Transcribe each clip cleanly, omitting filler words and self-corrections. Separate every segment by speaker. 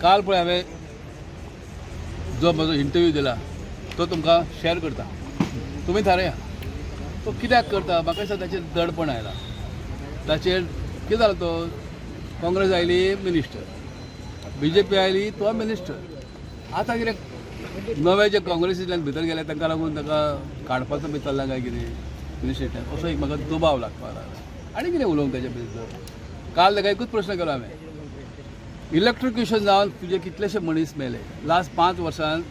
Speaker 1: काल पळय हांवें जो म्हजो इंटरव्यू दिला तो तुमकां शेअर करता, तुमी थारया तो कित्याक करता. म्हाका दिसता ताचेर दडपण आयलां. ताचेर कितें जालें, तो काँग्रेस आयली मिनिस्टर, बीजेपी आयली तो मिनिस्टर. आतां कितें नवे जे काँग्रेसींतल्यान भितर गेले तांकां लागून ताका काडपाचो बी चल्ला काय कितें मिनिस्ट्रेटान, असो एक म्हाका दुबाव लागपाक लागला. आनी कितें उलोवंक ताच्या भितर, काल ताका एकूच प्रश्न केलो हांवें, इलेक्ट्रिक्युशन जावन तुजे कितलेशे मनीस मेले लास्ट 5 वर्सांत?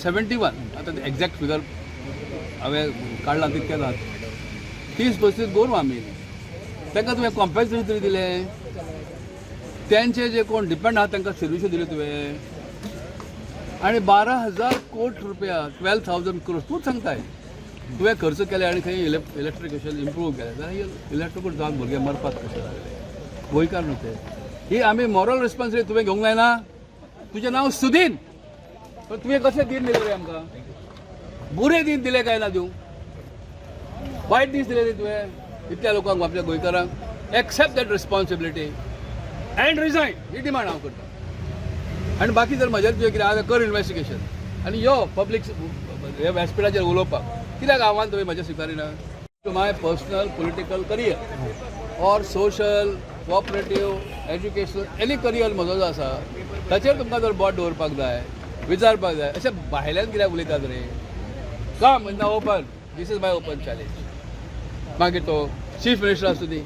Speaker 1: 71. आतां एग्जॅक्ट फिगर हांवें काडलां तितकें जाता. 30-35 गोरवां आमी तांकां तुवें कॉम्पेन्सेशन तरी दिलें? त्यांचे जे कोण डिपेंड आहा तांकां सर्विसी दिल्यो तुवें? आनी 12,000 कोट रुपया, 12,000 क्रोर्स तूंच सांगताय तुवें खर्च केले आनी खंय इलेक्ट्रिकेशन इम्प्रूव केलें जाल्यार इलेक्ट्रिकूट जावन भुरगे मरपाक कशें लागले? गोंयकार न्हू ते. ही आमी मॉरल रिस्पॉन्सिबिलिटी तुवें घेवंक जायना? तुजें नांव सुदीन, पण तुवें कशें दीन दिलें रे आमकां? बरें दीन दिलें काय ना दिवंक? वायट दीस दिले रे तुवें इतल्या लोकांक, आपल्या गोंयकारांक. Accept that responsibility and resign, he demand हांव करता. आनी बाकी जर म्हजेर तुवें कितें आसा, कर इन्वेस्टिगेशन आनी यो पब्लीक हे व्यासपिठाचेर उलोवपाक. कित्याक आव्हान तुवें म्हजें स्विकारिना? To my personal political career or social, cooperative, educational, any career म्हजो जो आसा ताचेर तुमकां जर बोट दवरपाक जाय, विचारपाक जाय, अशें भायल्यान कित्याक उलयतात रे? Come in the open. This is my open challenge. मागीर तो चीफ मिनिस्टर आसूं दी,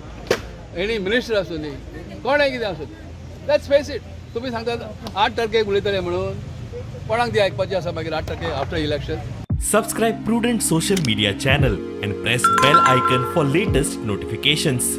Speaker 1: एनी मिनिस्टर आसूं दी, कोणें कितें आसूं दी, let's face it. तुमी सांगतात 8 तारखेक उलयतले म्हणून, कोणाक ती आयकपाची आसा मागीर 8 तारखेक after election?
Speaker 2: Subscribe Prudent Social Media channel and press bell icon for latest notifications.